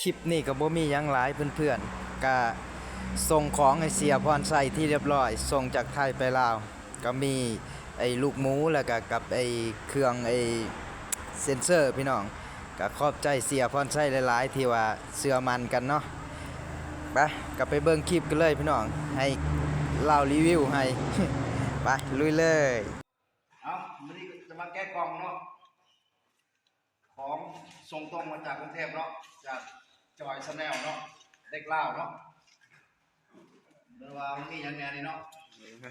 ຄລິບນີ້ກໍບໍ່ມີຫຍັງຫຼາຍເພື່ອນໆ ກະສົ່ງຂອງໃຫ້ເສຍພອນໄຊທີ່ຮຽບຮ້ອຍ ສົ່ງຈາກໄທໄປລາວ ກໍມີໄອ້ລູກໝູ ແລ້ວກະກັບໄອ້ເຄື່ອງໄອ້ເຊັນເຊີພີ່ນ້ອງ. ກະຂອບໃຈເສຍພອນໄຊຫຼາຍໆ ທີ່ວ່າເຊື່ອໝັ້ນກັນເນາະ. ໄປ ກໍໄປເບິ່ງຄລິບກັນເລີຍພີ່ນ້ອງ ໃຫ້ລາວຣີວິວໃຫ້. ໄປ ລຸຍເລີຍ. ເອົາ ມື້ນີ້ກໍຈະມາແກະກ່ອງເນາະ ຂອງສົ່ງຕົງມາຈາກກຸງເທບເນາະ ຈາກຈອຍແຊນແນວເນາະ ເດັກລາວເນາະ. ເບິ່ງວ່າມັນມີຫຍັງແດ່ນີ້ເນາະ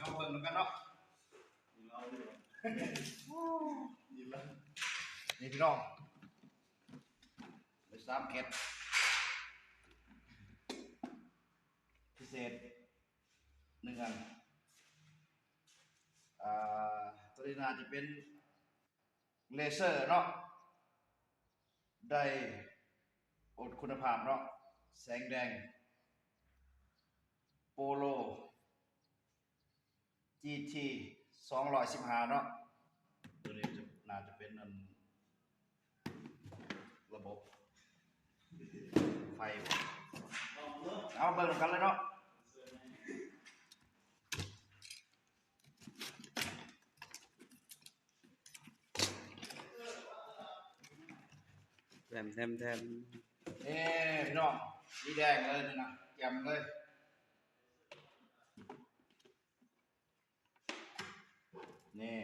ເຮົາເບິ່ງນຳກັນເນາະ. ນີ້ພີ່ນ້ອງ ໄດ້ສາມເກັດ ພິເສດໜຶ່ງອັນ. ອ່າ ໂຕນີ້ໜ້າຈະເປັນເລເຊີເນາະ ໄດ້ອົດຄຸນນະພາບເນາະ ແສງແດງ ໂປໂລ ຈີທີສອງຮ້ອຍສິບຫ້າເນາະ. ໂຕນີ້ຈະ ໜ້າຈະເປັນອັນ ລະບົບໄຟ. ເອົາ ເບິ່ງນຳກັນເລີຍເນາະ. ແຖມ ແຖມ ແຖມ ນີ້ພີ່ນ້ອງ ສີແດງເລີຍນີ້ນະ ແຈ່ມເລີຍ. ນີ້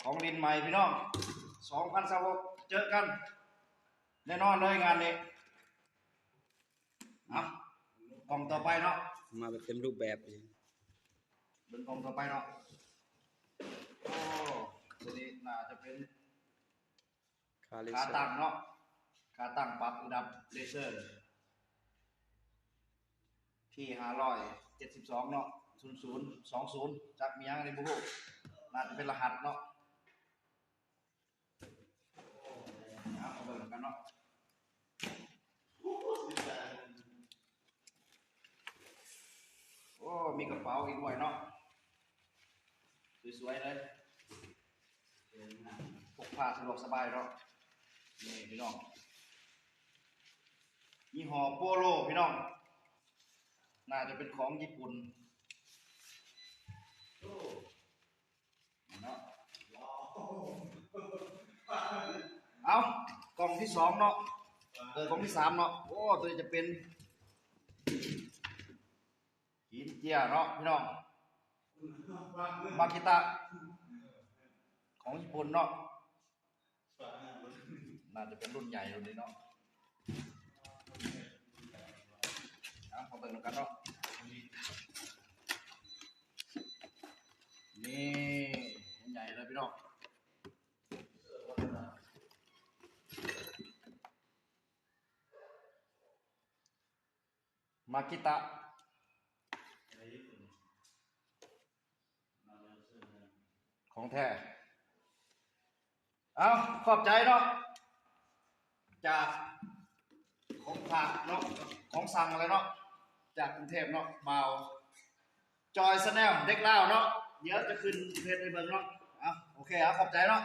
ຂອງຫຼິ້ນໃໝ່ພີ່ນ້ອງ ສອງພັນຊາວຫົກ ເຈີກັນແນ່ນອນເລີຍງານນີ້. ເອົາ ກ່ອງຕໍ່ໄປເນາະ ມາແບບເຕັມຮູບແບບ. ເບິ່ງກ່ອງຕໍ່ໄປເນາະ. ໂອ້ ໂຕນີ້ໜ້າຈະເປັນ ຂາຕັ້ງເນາະ ຂາຕັ້ງປັບລະດັບເລເຊີ ພີຫ້າຮ້ອຍເຈັດສິບສອງເນາະ ສູນສູນສອງສູນ ຈັກມີຫຍັງອັນນີ້ບໍ່ຮູ້ ໜ້າຈະເປັນລະຫັດເນາະ. ເອົາ ມາເບິ່ງນຳກັນເນາະ. ໂອ້ ມີກະເປົາອີກດ້ວຍເນາະ ສວຍໆເລີຍ ເປັນພກພາສະດວກສະບາຍເນາະ. ນີ້ພີ່ນ້ອງ ຍີ່ຫໍ້ໂປໂລພີ່ນ້ອງ ໜ້າຈະເປັນຂອງຍີ່ປຸ່ນ. ເນາະ ເອົາ ກ່ອງທີສອງເນາະ ເອີ ກ່ອງທີສາມເນາະ. ໂອ້ ໂຕນີ້ຈະເປັນຫີນເຈຍເນາະພີ່ນ້ອງ ມາກິຕະ ຂອງຍີ່ປຸ່ນເນາະ. ໜ້າຈະເປັນລຸ້ນໃຫຍ່ລຸ້ນນີ້ເນາະ. ເອົາ ມາເບິ່ງນຳກັນເນາະ. ນີ້ ໃຫຍ່ເລີຍພີ່ນ້ອງ ມາກິຕະ ຂອງແທ້. ເອົາ ຂອບໃຈເນາະ ຈາກຂອງຝາກເນາະ ຂອງສັ່ງແລ້ວເນາະ ຈາກກຸງເທບເນາະ ບ່າວຈອຍແຊນແນວ ເດັກລາວເນາະ. ດຽວຈະຂຶ້ນເພຈໃຫ້ເບິ່ງເນາະ. ເອົາ ໂອເຄ ເອົາ ຂອບໃຈເນາະ.